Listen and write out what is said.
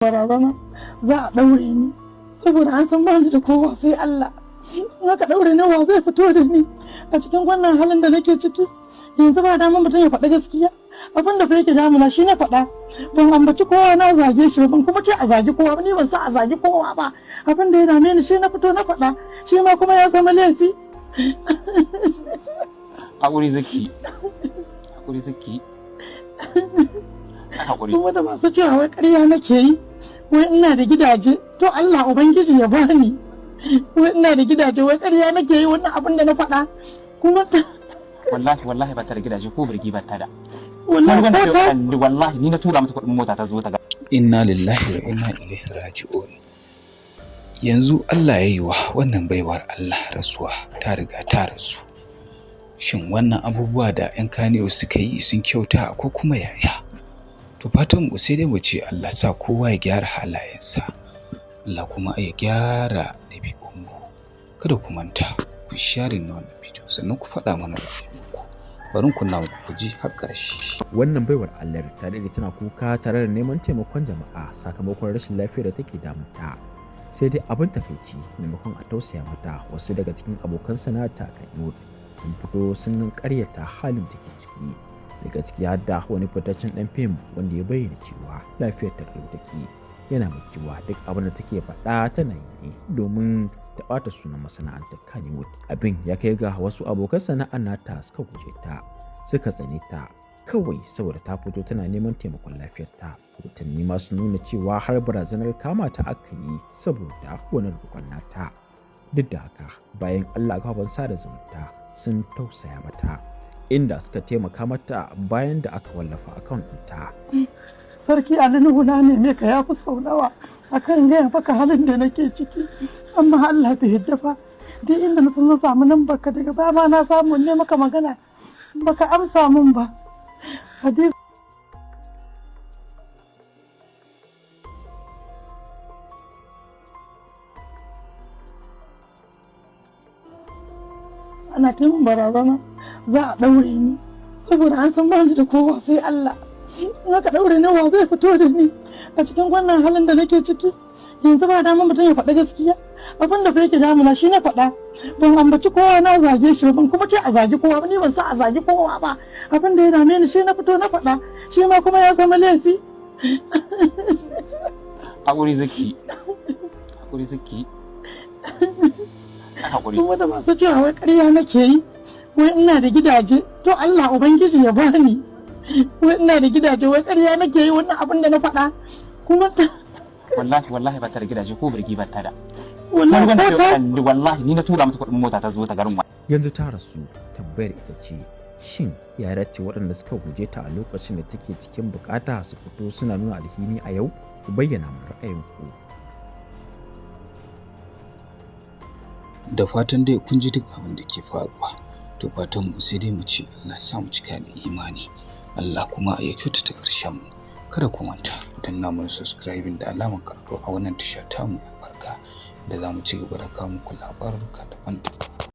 Barazana za a ɗaure ni saboda an san bani da kowa sai Allah. In aka ɗaure ni, wa zai fito da ni a cikin wannan halin da nake ciki? Yanzu ba damar mutum ya faɗi gaskiya. Abin da fa yake damuna shi na faɗa. Ban ambaci kowa na zage shi ba, ban kuma ce a zagi kowa ba. Ni ban sa a zagi kowa ba. Abin da ya dame ni shi na fito na faɗa, shi ma kuma ya zama laifi. Haƙuri zaki, haƙuri zaki, haƙuri. Kuma da masu cewa wai ƙarya nake yi, wai ina da gidaje, to Allah Ubangiji ya bani. Wai ina da gidaje, wai ƙarya nake yi wannan abin da na faɗa. Kuma Wallahi, wallahi ba ta da gidaje, ko birgi ba ta da. Wallahi ko ta Wallahi ni na tura mata kuɗin mota ta zo ta ga. Inna lillahi wa inna ilaihi raji'un. Yanzu Allah ya yi wa wannan baiwar Allah rasuwa, ta riga ta rasu. Shin wannan abubuwa da 'yan Kannywood suka yi sun kyauta ko kuma yaya? To, fatan mu sai dai mu ce Allah sa kowa ya gyara halayensa, Allah kuma ya gyara ɗabi'unmu. Kada ku manta ku share na wannan bidiyo, sannan ku faɗa mana ra'ayinku. Bari in kunna muku ku ji har ƙarshe. Wannan baiwar Allah ta daɗe tana kuka tare da neman taimakon jama'a sakamakon rashin lafiyar da take damunta. Sai dai abin takaici, maimakon a tausaya mata, wasu daga cikin abokan sana'arta a sun fito sun karyata halin take ciki. Daga ciki har da wani fitaccen ɗan fim wanda ya bayyana cewa lafiyar ta kalau take, yana mai cewa duk abin da take faɗa tana yi ne domin ta ɓata sunan masana'antar Kannywood. Abin ya kai ga wasu abokan sana'ar nata suka guje ta, suka tsane ta kawai saboda ta fito tana neman taimakon lafiyarta. Rahotanni ma sun nuna cewa har barazanar kama ta aka yi saboda wani roƙon nata. Duk da haka, bayin Allah kafafen sada zumunta sun tausaya mata, inda suka taimaka mata bayan da aka wallafa account ɗinta. Sarki Ali Nuhu, na neme ka ya fi sau nawa akan gaya maka halin da nake ciki, amma Allah bai yarda ba. Duk inda na san zan samu nan baka, daga baya ma na samu ne maka magana, baka amsa min ba. Hadiza, ana ta min barazana za a ɗaure ni saboda an san bani da kowa sai Allah. In aka ɗaure ni, wa zai fito da ni a cikin wannan halin da nake ciki? Yanzu ba damar mutum ya faɗi gaskiya. Abin da fa yake damuna shi na faɗa. Ban ambaci kowa na zage shi ba, ban kuma ce a zagi kowa ba. Ni ban sa a zagi kowa ba. Abin da ya dame ni shi na fito na faɗa, shi ma kuma ya zama laifi. Haƙuri zaki, haƙuri zaki, haƙuri. Kuma da masu cewa wai ƙarya nake yi, wai ina da gidaje, to Allah Ubangiji ya bani. Wai ina da gidaje, wai ƙarya nake yi wannan abin da na faɗa. Kuma Wallahi, wallahi ba ta da gidaje, ko birgi ba ta da. Wallahi ko ta Wallahi ni na tura mata kuɗin mota ta zo ta garin. Yanzu ta rasu, tambayar ita ce, shin ya dace waɗanda suka guje ta a lokacin da take cikin bukata su fito suna nuna alhini a yau? Ku bayyana mana ra'ayinku. Da fatan dai kun ji duk abin da ke faruwa. To, fatan mu sai dai mu ce Allah sa mu cika da imani, Allah kuma ya kyautata ƙarshen mu. Kada ku manta danna mana subscribing da alamar karatu a wannan tasha tamu albarka, da za mu ci gaba da kawo muku labaruka daban-daban.